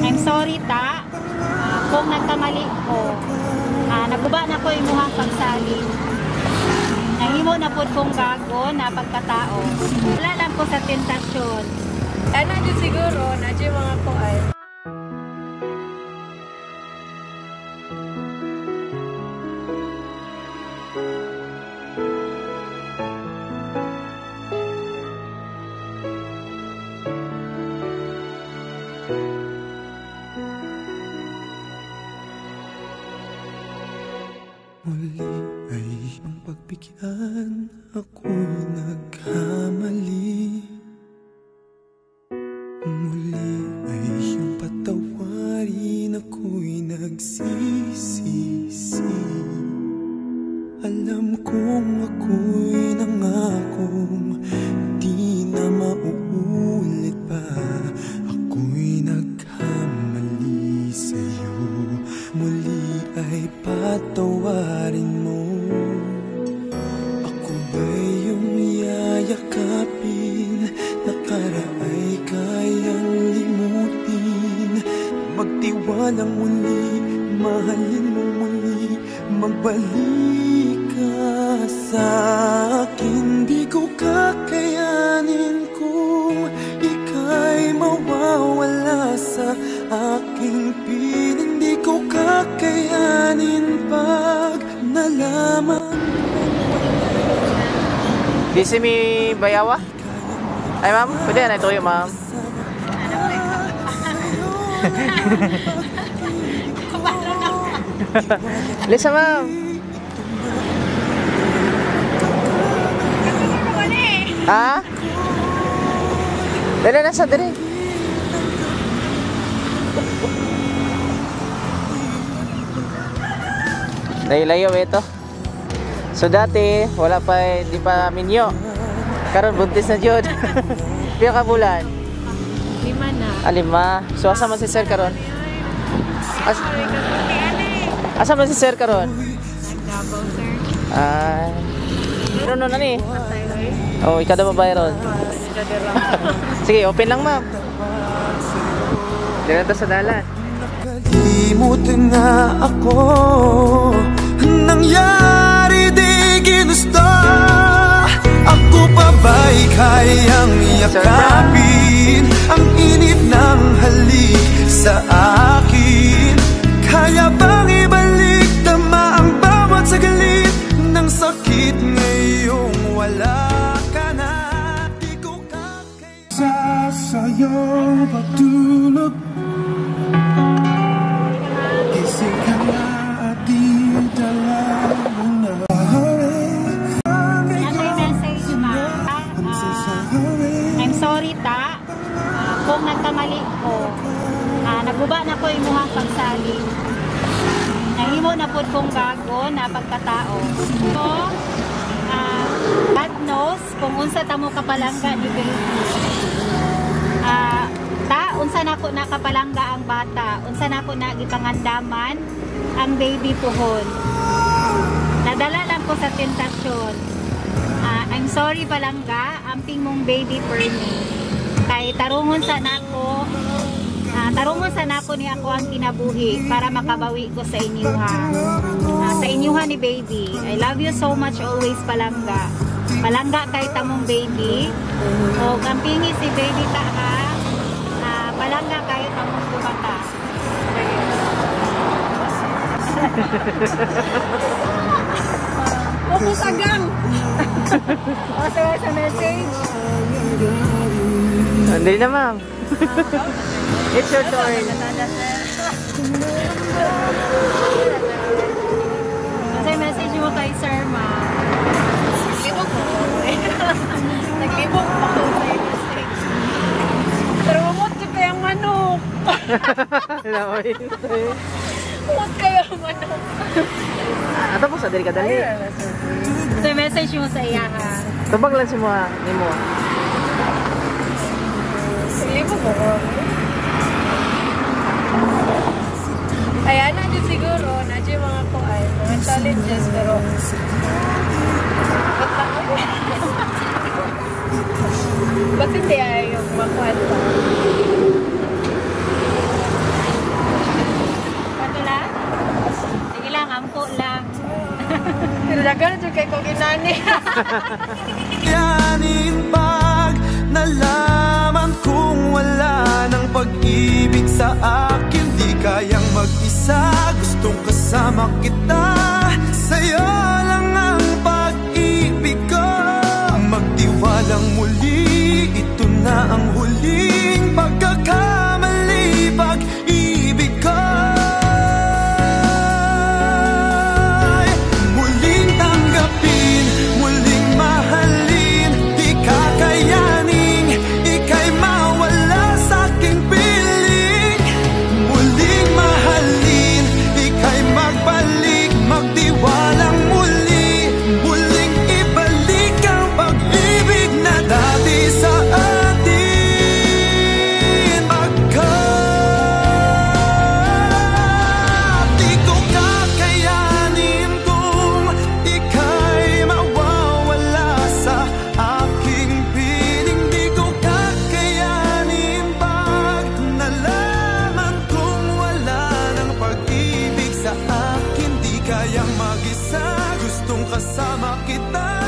I'm sorry ta, kung nagkamali ko. Naguba na ko imuhang pagsalig. Nahimo na pud kong gago na pagkatao. Wala lang ko sa tentasyon. Ana jud siguro, na jud mga kuan. Muli ay ang pagbigyan, ako'y nagkamali. Muli ay iyong patawarin, ako'y nagsisisi. Alam kong ako'y nangakong di na mauulit pa. Ako'y nagkamali sa'yo, muli ay patawarin mo. Ako ba'y iyong yayakapin? Nakaraay kayang limutin. Magtiwalang muli, mahalin mo muli, magbalik ka sa akin. Di ko kakayanin kung ika'y mawawala sa aking piling. Di ko kakayanin pag nalaman. Di si mi bayawa? Ay ma'am, pwede na ito ma'am. Lisa ma'am. Ha? Dali na sa dali. Layo-layo ito. So dati wala pa, di pa minyo. Karon buntis na jud. Pila ka bulan? 5 na. Ah, 5. So asa man si sir karon? Asa man si sir karon? Nagdabaw sir. Ay. Pero no na ni. Oh, ikaw daw mabayron. Sige, open lang ma'am. Dito sa dalan. Nakalimot na ako. Nangyari di ginusto. Ako pa ba'y kayang yakapin? Ang init ng halik sa akin. Kaya bang ibalik tama ang bawat saglit ng sakit ngayong wala ka na? Di ko kakaya sa sayong pagtulog. Gising ka na at di dala mo na. I'm sorry ta, kung nagkamali ko. Naguba na ko imuhang pagsalig. Nahimo na pud kong gago na pagkatao. So, God knows kung unsa ta mo kapalangga ni baby. Ta, unsa nako na kapalangga ang bata, unsa nako na gipangandaman ang baby puhon. Nadala lang ko sa tentasyon. I'm sorry palangga, amping mong baby Pernie. Kay tarungon sa nako, ni ako ang kinabuhi para makabawi ko sa inyuha. Sa inyuha ni baby. I love you so much always palangga. Palangga kay tamong baby. O ampingi si baby ta ha. Palangga kayo tamong bata. Focus agang. O sa message. Hindi na ma'am. It's your turn. Sa message mo kay sir ma'am. Naglibog ko. Naglibog pa ko sa message. Pero umot ko kayang manok. Umot kayo ang manok. Ato po sa diri ka dali. So message mo sa iya ha. Tubag lang si mo nimo. Naglibog ko. Kaya na dyan siguro, na dyan mga kuan, mga challenges, pero ba't hindi ay yung makuan pa? Kay kog inani. Yanin pag nalaman kong wala ng pag-ibig sa akin. Di kayang mag-isa, gustong kasama kita. Sa'yo lang ang pag-ibig ko. Magtiwalang muli, ito na ang huling pagkakamali. Pag-ibig ko muling tanggapin, muling mahalin. Di kakayaning ika'y mawala sa aking piling. Muling mahalin, ika'y magbalik. Magtiwalang muli, muling ibalik ang pag-ibig na dati sa atin. Pagkat di ko kakayanin kung ika'y mawawala sa aking piling. Di ko kakayanin pag nalaman kong wala ng pag-ibig sa akin. Di kayang mag-isa, gustong kasama kita.